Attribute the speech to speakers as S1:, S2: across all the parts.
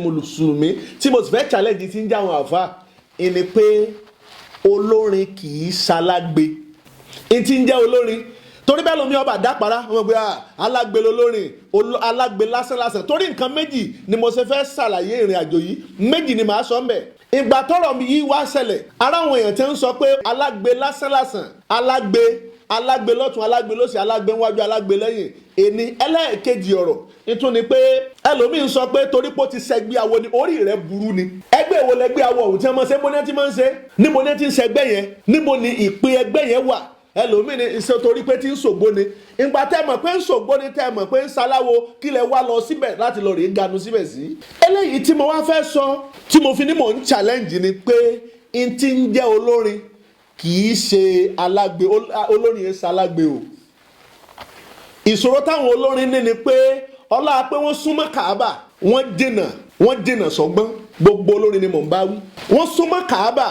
S1: Mùsùlùmí tí mo sì fẹ́ challenge tí ń jẹ́ àwọn àfa ìní pé olórin kì í ṣalágbe n tí ń jẹ́ olórin, torí bẹ́ẹ̀ lómi ọba dápara wọn gbé alágbe lolórin, alágbe lásán lásán. Torí nǹkan méjì ni mo ṣe fẹ́ ṣàlàyé ìrìn àjò yìí, méjì ni màá sọ mbẹ̀. Ìgbà tọ́rọ̀ mi yìí wá ṣẹlẹ̀, ara àwọn èèyàn tí ń sọ pé alágbe lásán lásán, alágbe, alágbe lọ́tún, alágbe lósì, alágbe níwájú, alágbe lẹ́yìn. Ẹni ẹlẹ́ẹ̀kejì ọ̀rọ̀ nítorí ni pé ẹlòmíín sọ pé torí pé ó ti ṣẹgbẹ́ awo ni. Orí rẹ̀ burú ni. Ẹgbẹ́ wo lẹgbẹ́ awo ọ̀hún tí wọ́n máa ṣe? Níbo ni wọ́n ti máa ń ṣe? Níbo ni wọ́n ti ń ṣẹgbẹ́ yẹn? Níbo ni ìpín ẹgbẹ́ yẹn wà? Ẹlòmíín ni iṣẹ́ torí pé tí ń ṣògbó ni. Ìgbà tẹ́ mọ̀ pé ń ṣògbó ni, tẹ́ mọ̀ pé ń ṣaláwo, kí lẹ wá lọ síbẹ̀ láti lọ rèé ganu síbẹ̀ sí? Eléyìí tí mo wá fẹ́ sọ, tí mo fi ní mò ń challenge, ni pé n ti ń jẹ́ olórin kì í ṣe alágbe. Olórin yẹn ṣalágbe o. Ìṣòro táwọn olórin ní ni pé ọlá pé wọ́n súnmọ́ Kàábà, wọ́n jìnà sọ́gbọ́n. Gbogbo olórin ni mò ń bá wí. Wọ́n súnmọ́ Kàábà,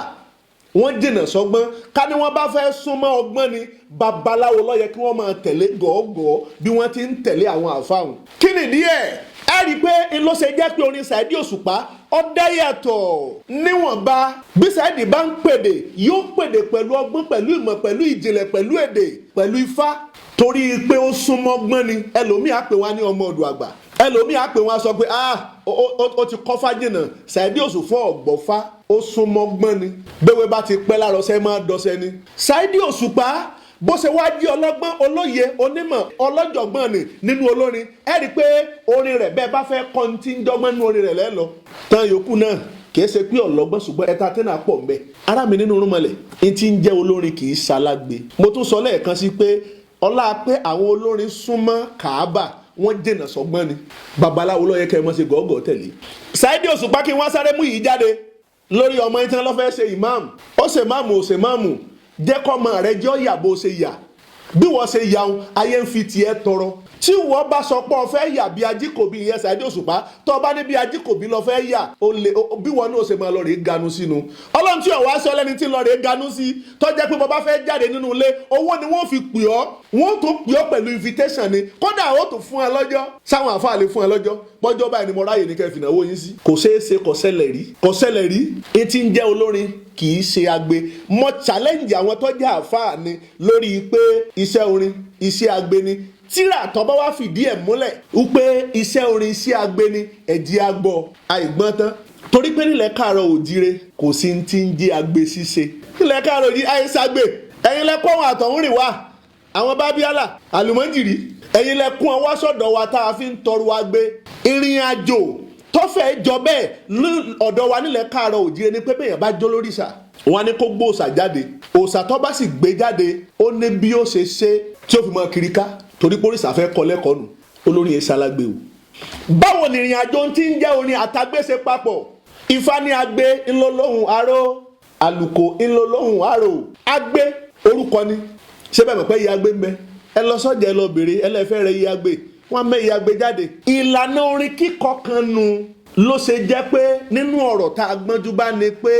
S1: wọ́n jìnà sọ́gbọ́n. Ká ní wọ́n bá fẹ́ súnmọ́ ọgbọ́n ni, babaláwo ló yẹ kí wọ́n máa tẹ̀lé gọ́gọ́ bí wọ́n ti ń tẹ̀lé àwọn àfáàhùn. Kí nìdí ẹ̀? Ẹ rí i pé n ló ṣe jẹ́ pé orin Saheed Òṣùpá ó dá yàtọ̀ níwọ̀nba. Bí Saheed bá ń pèdè, yóò pèdè pẹ̀lú ọgbọ́n, pẹ̀lú ìmọ̀, pẹ̀lú ìjìnlẹ̀, pẹ̀lú èdè, pẹ̀lú ifá, torí pé ó súnmọ́ ọgbọ́n ni. Ẹlòmíì á pè wá ní ọmọ ọ̀dọ̀ àgbà, ẹlòmíì á pè wá sọ pé, "Ah, ó ti kọ́fá jìnnà." Saheed Òṣùpá ọ̀gbọ́fá, ó súnmọ́ ọgbọ́n ni. Gbéwé bá ti pẹ́ lára ọṣẹ, máa dọṣẹ ni. Saheed Òṣùpá, bó ṣe wá jí ọlọ́gbọ́n, olóye, onímọ̀, ọlọ́jọ̀gbọ́n ni nínú olórin, ẹ rí i pé orin rẹ̀, bẹ́ẹ̀ bá fẹ́ kọ́ ní tí ń dọ́gbọ́n nínú orin rẹ̀ lẹ́lọ tán yòókù náà, kìí ṣe pé ọlọ́gbọ́n, ṣùgbọ́n entertainer pọ̀ mbẹ́. Ara mi nínú rúmọlẹ̀, n tí ń jẹ́ olórin kì í ṣalágbe. Mo tún sọ lẹ́ẹ̀kan sí pé ọlá pé àwọn olórin súnmọ́ Kàábà, wọ́n jìnnà sọ́gbọ́n ni. Babaláwo ló yẹ kẹ́ ẹ mọ́ ṣe gọ́gọ́ tẹ̀lé. Saheed Òṣùpá, kí wọ́n sáré mú yìí jáde lórí ọmọ yìí tí wọ́n lọ́ fẹ́ ṣe ìmáàmù. Ó ṣe máàmù, ó ṣe máàmù, jẹ́ kọ́mọ rẹ jẹ́ ọ̀yà bó ṣe yà. Bí wọ́n ṣe yà ń, ayé ń fi tiẹ̀ tọrọ. Tí wọ́n bá sọ pé ọ fẹ́ yà bí Ajíkòbí ìyẹn Saheed Òṣùpá, tó o bá ní bí Ajíkòbí lọ fẹ́ yà, ó lè bí wọn náà ṣe máa lọ rèé ganu sínú. Ọlọ́run tí ọ̀wá sọ lẹ́ni tí ń lọ rèé ganu sí, tó jẹ́ pé bọ́ bá fẹ́ jáde nínú ilé, owó ni wọ́n fi pè ọ́, wọ́n tún pè ọ́ pẹ̀lú invitation ni. Kódà ó tún fún ẹ lọ́jọ́, sáwọn àfáà lè fún ẹ lọ́jọ́ pọ́jọ́ báyìí ni mo ráyè ní kẹ́ fìnáwó yín sí. Kò ṣeé ṣe, kò ṣẹlẹ̀ rí, kò ṣẹlẹ̀ rí. Etí ń jẹ́ olórin kì í ṣe agbe. Mo challenge àwọn tó jẹ́ àfáà ni lórí pé iṣẹ́ orin, iṣẹ́ agbe ni. Tíra tó bá wá fìdí ẹ̀ múlẹ̀ wípé iṣẹ́ orin, iṣẹ́ agbe ni, ẹ̀jẹ̀ agbọ́ àìgbọ́n tán, torí pé nílẹ̀ káàárọ̀ òjíire, kò sí ti ń jẹ́ agbe ṣíṣe. Nílẹ̀ káàárọ̀ òjíire, àìsàgbè. Ẹ̀yin lẹ kó àwọn àtọ̀húnrìn wá, àwọn bábíálà àlùmọ́jìrì, ẹ̀yin lẹ kún ọwọ́ sọ̀dọ̀ wa tá a fi ń tọrọ agbe. Ìrìn àjò tọ́fẹ̀ẹ́ jọ bẹ́ẹ̀ ọ̀dọ̀ wa nílẹ̀ káàárọ̀ òjíire ni pé bẹ́ẹ̀ bá jó lóríṣà, wọn á ní kó gbó òòṣà jáde. Òòṣà tó bá sì gbé jáde, ó ní bí ó ṣe ṣe tí ó fi mọ kiri ká, torí pé òrìṣà fẹ́ kọ́ lẹ́kọ̀ọ́ nù. Olórin yẹn ṣalágbe o. Báwo ni ìrìn àjò tí ń jẹ́ orin àtàgbèsè papọ̀? Ifá ní agbe ńlọlọ́hùn aró, àlùkò ńlọlọ́hùn aró. Agbe orúkọ ni. Ṣé bẹ́ẹ̀ mọ̀ pé iye agbe ń bẹ? Ẹ lọ sọ́jà, ẹ lọ bèrè, ẹ lẹ́fẹ́ rẹ iye agbe, wọ́n mẹ́ iye agbe jáde. Ìlànà orin kíkọ kan nu ló ṣe jẹ́ pé nínú ọ̀rọ̀ tá a gbọ́njú bá ní pé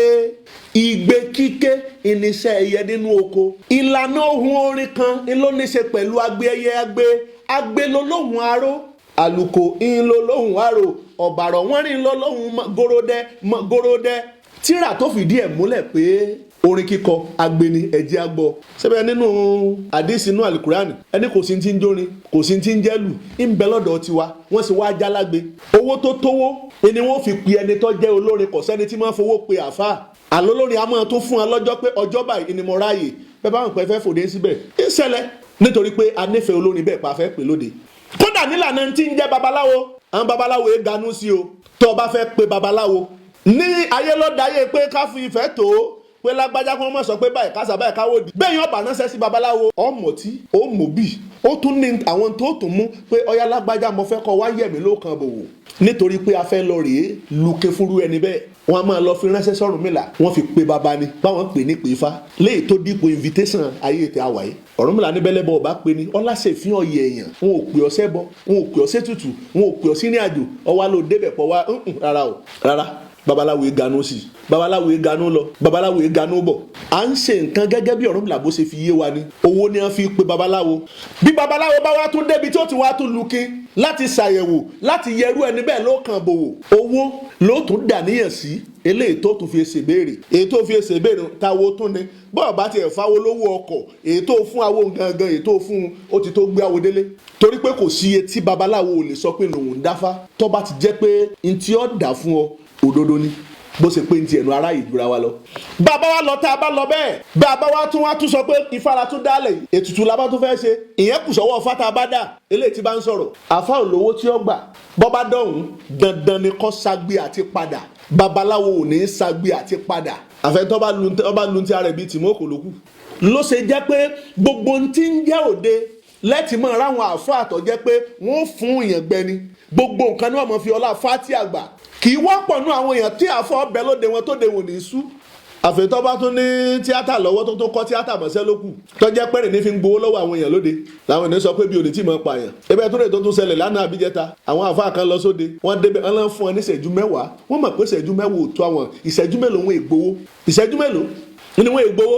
S1: igbe kíké irinṣẹ́ ẹyẹ nínú oko. Ìlànà ohun orin kan ló ní ṣe pẹ̀lú agbe ẹyẹ. Agbe, agbe lolóhùn aró, àlùkò ńlọlọ́hùn aró, ọ̀bàrọ̀ wọ́n rìn lọ́lọ́hùn gorodẹ gorodẹ. Tíra tó fìdí ẹ̀ múlẹ̀ pé orin kíkọ agbeni, ẹ̀jẹ̀ agbọ́ sẹ́bẹ̀ nínú àdìsí inú alukurani, ẹni kò sí ti ń jórin, kò sí ti ń jẹ́lù ń bẹ lọ́dọ̀ tiwa. Wọ́n sì wá jálágbe. Owó tó tówó ni wọ́n fi pe ẹni tó jẹ́ olórin. Kò sẹ́ni tí máa fowó pe àáfàá. Àlólórin a máa tún fún ẹ lọ́jọ́ pé ọjọ́ báyìí ni mo ráàyè, bẹ́ẹ̀ bá wọn pẹ́ fẹ́ fòde síbẹ̀ ń ṣẹlẹ̀, nítorí pé a nífẹ̀ẹ́ olórin bẹ́ẹ̀ pa fẹ́ pè lóde. Kódà nílànà tí ń jẹ́ babaláwo, àwọn babaláwo yẹn ganú sí o. Tó o bá fẹ́ pe babaláwo ní ayé lọ́dàáyé pé ká fi ìfẹ́ tó pé lágbájá, kí wọ́n mọ̀ sọ pé báyìí kásá báyìí káwọ́ di bẹ́ẹ̀ yẹn, ọba ránṣẹ́ sí babaláwo, ọmọ tí ó mọ̀ bí ó tún ní àwọn tó tún mú pé ọyá lágbájá, mo fẹ́ kọ́ wá yẹ̀mí ló kan bò wò, nítorí pé a fẹ́ lọ rèé luke fúru ẹni bẹ́ẹ̀. Wọ́n á máa lọ fi ránṣẹ́ sọ́rùnmìlà. Wọ́n fi pe baba ni báwọn pè ní pè ifá léyìí tó dípò invitation ayé ètò àwàyé. Ọ̀rúnmìlà níbẹ̀ lẹ́bọ̀ ọba pe ni ọlásèfín ọ̀yẹ̀ èèyàn. Wọn ò pè ọ́ sẹ́bọ, wọn ò pè ọ́ sétùtù, wọn ò pè ọ́ sínú àjò, ọwá ló débẹ̀ pọ̀ wá. Rárá o, rárá. Babaláwo ganu sí, babaláwo ganu lọ, babaláwo ganu bọ̀. À ń ṣe nǹkan gẹ́gẹ́ bí Ọ̀rúnmìlà bó ṣe fi yé wa ni. Owó ni wọ́n fi pe babaláwo. Bí babaláwo bá wá tún débi tí ó ti wá tún lukin. Láti ṣàyẹ̀wò, láti yẹrú ẹni bẹ́ẹ̀ ló kàn bòwò, owó ló tún dàníyàn sí. Eléyìí tó tún fi ṣe béèrè, èyí tó fi ṣe béèrè táwo tún ni bọ́ọ̀ bá tiẹ̀ fáwọ́ lówó ọkọ̀, èyí tó fún awo gangan, èyí tó fún un ó ti tó gbé awo délé, torí pé kò sí iye tí babaláwo ò lè sọ pé lòun ń dáfá. Tó bá ti jẹ́ pé ntí ọ̀ dà fún ọ òdodo ni, bó ṣe pé ntí ẹnu ara ìdúra wa lọ. Bàbá wa lọ, tá a bá lọ bẹ́ẹ̀, bàbá wa tún wá tún sọ pé ìfara tún dálẹ̀ yìí, ètùtù la bá tún fẹ́ ṣe. Ìyẹn kù sọ́wọ́ fata bá dà. Eléyìí tí bá ń sọ̀rọ̀ àfa olówó tí ó gbà bọ́ bá dọ̀hún, dandan ni kó sagbe àti padà. Babaláwo ò ní í sagbe àti padà, àfẹ́tọ́ bá lu ti ara ẹ̀ bíi tìmọ́ ló kù. Ló ṣe jẹ́ pé gbogbo ohun tí ń jẹ́ òde lẹ́tì mọ́ ráwọn àáfàá tó jẹ́ pé wọ́n fún èèyàn gbẹni, gbogbo nǹkan ni wọ́n mọ̀ fi ọlá fátí àgbà. Kì í wọ́pọ̀ nú àwọn èèyàn tí àfọ́ ọbẹ̀ lóde wọn tó de wò ní sú, àfẹ́tọ́ bá tún ní tíátà lọ́wọ́ tó tún kọ́ tíátà mọ̀ṣẹ́ ló kù, tó jẹ́ pẹ́rẹ́ ní fi ń gbowó lọ́wọ́ àwọn èèyàn lóde làwọn ènìyàn sọ pé bí olè tí mọ̀ pààyàn. Ebe tó lè tó tún ṣẹlẹ̀ lánàá àbíjẹta, àwọn àfáà kan lọ sóde, wọ́n débẹ̀, wọ́n lọ fún wọn ní ìṣẹ́jú 10. Wọ́n mọ̀ pé ìṣẹ́jú 10 ò tó àwọn. Ìṣẹ́jú mélòó wọn ègbowó? Ìṣẹ́jú mélòó ni wọ́n ègbowó?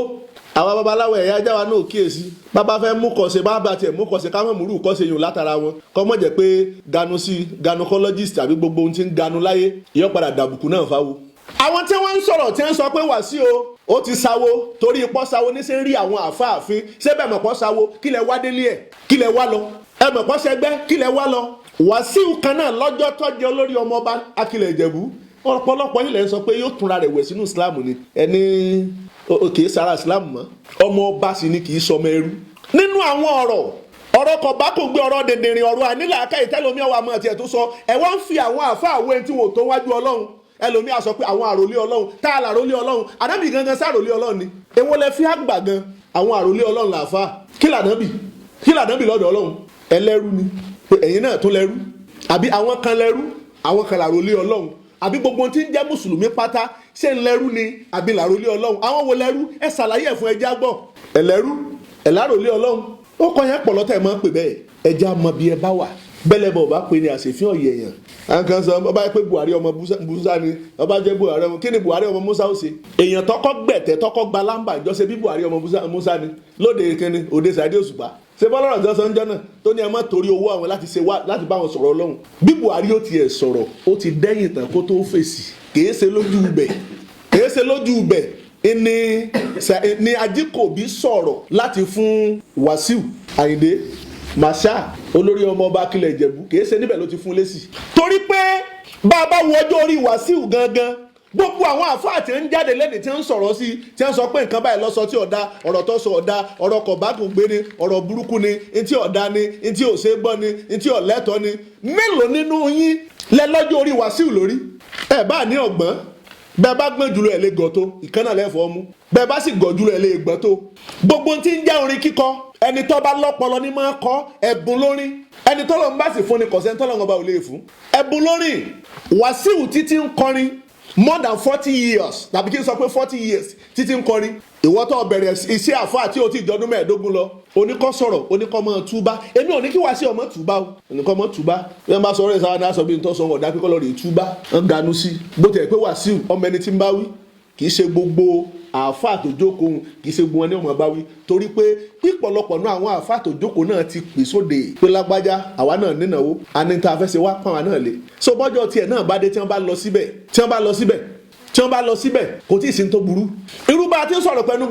S1: Àwọn babaláwo ẹ̀yà ajá wa náà kíyèsí. Bàbá fẹ́ mú kọ̀ṣe, bàbá tiẹ̀ mú kọ̀ṣe, ká mọ̀ múrù kọ́ṣe yùn látara wọn, kọ́ mọ̀ jẹ́ pé ganu sí gynecologist àbí gbogbo ohun tí ń ganu láyé yóò padà dàbùkù náà fáwo. Àwọn tí wọ́n ń sọ̀rọ̀, tí wọ́n sọ pé Wàsíù ó ti sáwó torí ipò sáwó ní sẹ́ ń rí àwọn àfáàfin, ṣé bẹ́ẹ̀ mọ̀ pọ́ sáwó? Kí lẹ wá délé ẹ̀? Kí lẹ wá lọ? Ẹ mọ̀ pọ́ sẹgbẹ́? Kí lẹ wá lọ? Wàsíù kan náà lọ́jọ́ tọ́jú olórí ọmọọba Akilẹ̀ Ìjẹ̀bú, ọ̀pọ̀lọpọ̀ yìí lẹ́ ń sọ pé yóò túnra rẹ̀ wẹ̀ sínú Islam ni. Ẹni kì í sara Islam mọ́, ọmọ ọba sì ni, kì í sọmọ ẹrú. Nínú àwọn ọ̀rọ̀ kọ̀ bá kò gbé, ọ̀rọ̀ dìndìnrín, ọ̀rọ̀ ànílàákà ìtẹ́lómi ọwọ́ àmọ́ tiẹ̀ tó sọ ẹ̀, wọ́n ń fi àwọn àfa àwọn ẹni tí wọn ò tó wájú Ọlọ́run. Ẹlòmí á sọ pé àwọn àròlé Ọlọ́run, tá a làròlé Ọlọ́run? Ànábì gangan sàròlé Ọlọ́run ni. Èwo lẹ fi àgbà gan àwọn àròlé Ọlọ́run làáfà? Kí lànábì, kí lànábì lọ́dọ̀ Ọlọ́run? Ẹlẹ́rú ni ẹ̀yin náà tó lẹ́rú, àbí àwọn kan lẹ́rú, àwọn kan làròlé Ọlọ́run, àbí gbogbo ohun tí ń jẹ́ mùsùlùmí pátá ṣé ń lẹ́rú ni àbí làròlé Ọlọ́run? Àwọn wo lẹ́rú? Ẹ ṣàlàyé ẹ̀ fún ẹjá gbọ́. Ẹlẹ́rú ẹ̀láròlé Ọlọ́run, ó kọ́ yẹn pọ̀ lọ́tẹ̀ mọ́ pè bẹ́ẹ̀. Ẹjá mọ bí ẹ bá wà bẹ́lẹ̀ bọ̀ bá pè ní àṣefín ọ̀yẹ̀ èèyàn. Àwọn kan sọ ọba pé Buhari ọmọ Musa ni, ọba jẹ́ Buhari ọmọ kí ni Buhari ọmọ Musa ó ṣe? Èèyàn tọkọ gbẹ̀tẹ̀ tọkọ gba lámbà ìjọsẹ bí Buhari ọmọ Musa ni lóde kínní òde Saheed Òṣùpá ṣe bọ́lọ́rọ̀ tó sọ ń jọ́nà tó ní ẹ má torí owó àwọn láti ṣe wá láti bá wọn sọ̀rọ̀ Ọlọ́run. Bí Buhari ó tiẹ̀ sọ̀rọ̀, ó ti dẹ́yìn tán kó tó fèsì. Kìí ṣe lójú ibẹ̀, kìí ṣe lójú ibẹ̀ ni Ajíkòbí sọ̀rọ̀ láti fún Wàsíù Àyìndé Màṣá olórí ọmọ ọba Akilẹ̀ Ìjẹ̀bú. Kìí ṣe níbẹ̀ ló ti fún lésì, torí pé bá a bá wo ọjọ́ orí Wàsíù gangan, gbogbo àwọn àfáà tí ń jáde lẹ́ni tí ń sọ̀rọ̀ sí, tí ń sọ pé nǹkan báyìí lọ́sọ tí ọ̀dà, ọ̀rọ̀ tó sọ ọ̀dà, ọ̀rọ̀ kọ̀ bá kò gbé ni, ọ̀rọ̀ burúkú ni, ntí ọ̀dà ni, ntí òṣè gbọ́ ni, ntí ọ̀lẹ́tọ̀ ni. Mélòó nínú yín lẹ lọ́jọ́ orí Wàsíù lórí? Ẹ bá ní ọ̀gbọ́n, bẹ́ẹ̀ bá gbọ́n jùlọ ẹ̀ lè gọ̀ tó ìkànnà lẹ́fọ̀ọ́ mú, bẹ́ẹ̀ bá sì gọ̀ jùlọ ẹ̀ lè gbọ́n tó. Gbogbo tí ń jẹ́ orin kíkọ, ẹni tó bá lọ́pọlọ ní máa kọ. Ẹ̀bùn lórin, ẹni tọ́lọ́ ń bá sì fún ni, kọ̀sẹ́ tọ́lọ́ ń bá ò lè fún ẹ̀bùn lórin. Wàsíù títí ń kọrin more than 40 years, tàbí kí n sọ pé 40 years títí ń kọrin. Ìwọ tó bẹ̀rẹ̀ iṣẹ́ àfáà tí o ti jọdún 15 lọ, oníkọ́ sọ̀rọ̀, oníkọ́ mọ́ túbá. Èmi ò ní kí Wàsíù ọmọ túbá o, oníkọ́ mọ́ túbá. Bí wọ́n bá sọ ọ̀rẹ́ sáwọn náà sọ bí n tọ́ sọ ọ̀dà pé kọ́lọ́ rè túbá ń ganu sí. Bó tiẹ̀ pé Wàsíù ọmọ ẹni tí ń bá wí, kì í ṣe gbogbo àáfàá tó jókòó, kì í ṣe gbogbo wọn ní ọmọ bá wí, torí pé pípọ̀lọpọ̀ náà àwọn àáfàá tó jókòó náà ti pè sóde pé lágbájá, àwa náà nínáwó àní tá a fẹ́ ṣe wá pọ́n àwa náà lé. So bọ́jọ́ tiẹ̀ náà bá dé, tí wọ́n bá lọ síbẹ̀, tí wọ́n bá lọ síbẹ̀, tí wọ́n bá lọ síbẹ̀, kò tí ì sí ní tó burú. Irú bá a ti ń sọ̀rọ̀ pẹ̀lú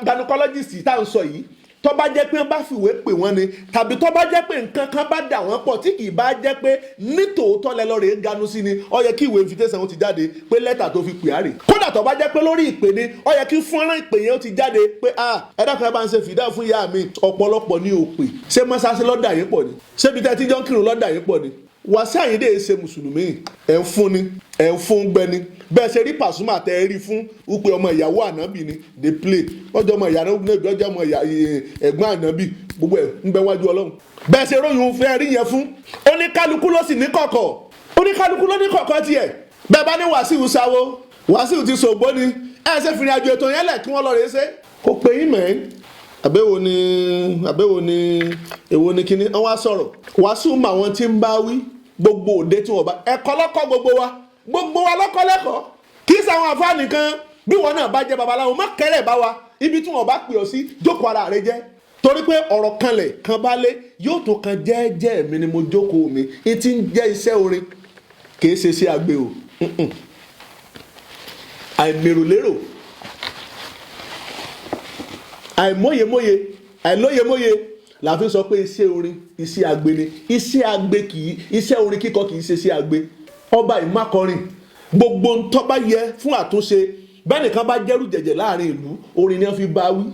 S1: gynecologist tá à ń sọ yìí, tó bá jẹ́ pé wọ́n bá fìwé pè wọ́n ni, tàbí tó bá jẹ́ pé nǹkan kan bá dà wọ́n pọ̀ tí kì í bá jẹ́ pé nítòótọ́ lẹ lọ rèé ganu sí ni, ó yẹ kí ìwé invitation ó ti jáde pé lẹ́tà tó fi pè á rè. Kódà tó bá jẹ́ pé lórí ìpè ni, ó yẹ kí fọ́nrán ìpè yẹn ó ti jáde pé ah, ẹ dákun, ẹ bá ń ṣe fìdá fún ìyá mi. Ọ̀pọ̀lọpọ̀ ní òpè. Ṣé mọ́ṣáláṣí lọ́dà yín pọ̀ ni? Ṣé ibi tẹ́ ti jọ ń kírun lọ́dà yín pọ̀ ni? Wàsíù Àyìndé ṣe mùsùlùmí. Ẹ̀ ń fún ni, ẹ̀ ń fún gbẹni. Bẹ́ẹ̀ ṣe rí Pasuma tẹ́ ẹ rí fún wípé ọmọ ìyàwó ànábì ni, dey play ọjọ́ ọmọ ìyá ànábì, ọjọ́ ọmọ ẹ̀gbọ́n ànábì, gbogbo ẹ̀ ń bẹ wájú Ọlọ́run. Bẹ́ẹ̀ ṣe ròyìn fẹ́ rí yẹn fún oníkálukú ló sì ní kọ̀kọ̀, oníkálukú ló ní kọ̀kọ̀ tiẹ̀. Bẹ́ẹ̀ bá ní Wàsíù sáwó, Wàsíù ti sògbó ni, ẹ̀ ṣe fìrìn àjò ètò yẹn lẹ̀ kí wọ́n lọ rèé ṣe kò pé yín mẹ́. Àbẹ̀wò ni, àbẹ̀wò ni, èwo ni kíní wọ́n wá sọ̀rọ̀? Wàsíù mọ àwọn tí ń bá wí. Gbogbo òde tí wọ́n bá ẹ̀kọ́ lọ́kọ́ gbogbo wa, gbogbo wa lọ́kọ́ lẹ́kọ̀ọ́, kì í ṣe àwọn àfáà nìkan. Bí wọn náà bá jẹ́ babaláwo, má kẹ́rẹ̀ bá wa. Ibi tí wọ́n bá pè ọ́ sí, jókòó ara rẹ jẹ́. Torí pé ọ̀rọ̀ kanlẹ̀ kan bá lé yóò tó kan jẹ́ẹ́jẹ́ mi ni mo jókòó mi. N ti ń jẹ́ iṣẹ́ orin kìí ṣe sí agbe o. Àìmèròlérò, àìmóyemóye, àìlóyemóye la fi sọ pé iṣẹ́ orin iṣẹ́ agbe ni. Iṣẹ́ agbe kìí, iṣẹ́ orin kíkọ kìí ṣe iṣẹ́ agbe. Ọba ìmákọrin gbogbo ń tó bá yẹ fún àtúnṣe. Bẹ́ẹ̀ nìkan bá jẹ́rù jẹ̀jẹ̀ láàrin ìlú, orin ni wọ́n fi bá wí.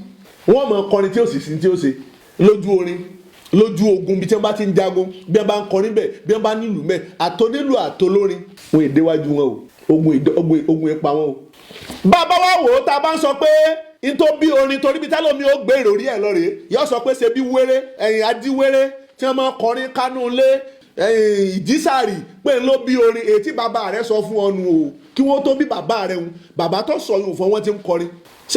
S1: Wọ́n mọ̀ kọrin tí ó sì sí tí ó ṣe lójú orin, lójú ogun, bí tí wọ́n bá ti ń jagun, bí wọ́n bá ń kọrin bẹ̀, bí wọ́n bá nílùú mẹ́, àtọ́nílù àtolórin wọn èdè wájú wọn o, ogun ipa wọn o. Bàbá wa wò ó, tá a bá ń sọ pé n tó bí orin, torí bí tálómi ó gbé ìròrí ẹ̀ lọ rèé, yóò sọ pé ṣe bí wéré ẹ̀yìn adíwéré tí wọ́n máa kọrin kánú lé ẹ̀yìn ìjísàrì pé ń ló bí orin. Èyí tí bàbá rẹ̀ sọ fún ọ nù o, kí wọ́n tó bí bàbá rẹ̀ ń bàbá tó sọ yòó fún wọn ti ń kọrin.